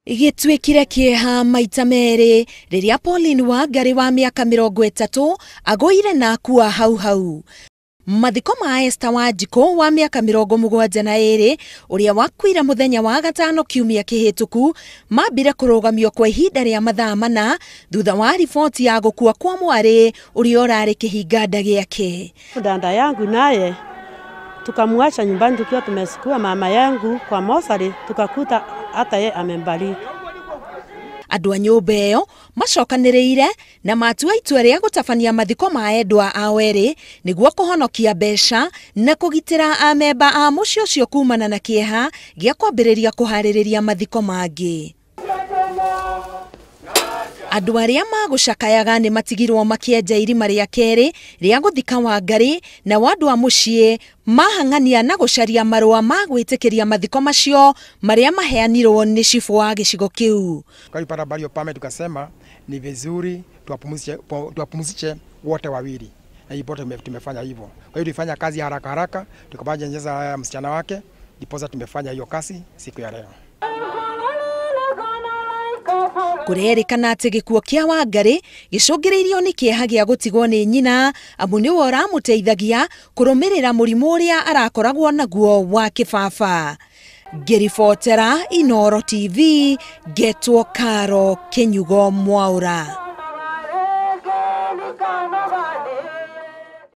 Gĩtuĩkire kĩeha maita merĩ rĩrĩa Pauline Wangari wa mĩaka 30 agũire na akua hau hau. Mathiko ma Esther Wanjikũ wa mĩaka 72 ũrĩa wakuire mũthenya wa gatano kiumia kĩhĩtũku mambire kũrũgamio kwa ihinda rĩa mathaa 4 thutha wa riboti ya gũkua kwa mwarĩ ũrĩa ũrarĩ kĩhinga-nda gĩake. Dada yangu naye tukamwacha nyumbani tukiwa tumesukua mama yangu kwa mosari, tukakuta hata ye amembariki. Andũ a nyũmba ĩyo macokanĩrĩire na matua itua rĩa gũtabania mathiko ma endwa ao erĩ nĩguo kũhonokia mbeca na kũgitĩra amemba a mũciĩ ũcio kumana na kĩeha gĩa kwambĩrĩria kũharĩrĩria mathiko mangĩ. Andũ arĩa magũcakayaga nĩ matigirwo makĩenja irima rĩa kerĩ rĩa gũthika Wangari, na andũ a mũciĩ mahang'ania na gũcaria marũa ma gwĩtĩkĩria mathiko macio marĩa maheanirwo nĩ cibũ wa gĩcigo kĩu. Tulipata habari pame, tukasema ni vizuri tuwapumzishe wote wawili, na hiyo tumefanya hivyo. Kwa hiyo tulifanya kazi haraka haraka, tukapata jeneza msichana wake, ndiposa tumefanya hiyo kazi siku ya leo. Kũrerĩkana atĩ gĩkuũ kĩa Wangari gĩcũngĩrĩirio nĩ kĩeha gĩa gũtigwo nĩ nyina, amu nĩwe ũramũteithagia kũrũmĩrĩra mũrimũ ũrĩa arakoragwo naguo wa kĩbaba. Ngĩribotera Inooro TV, ngetwo Karo Kĩnyugo Mwaũra.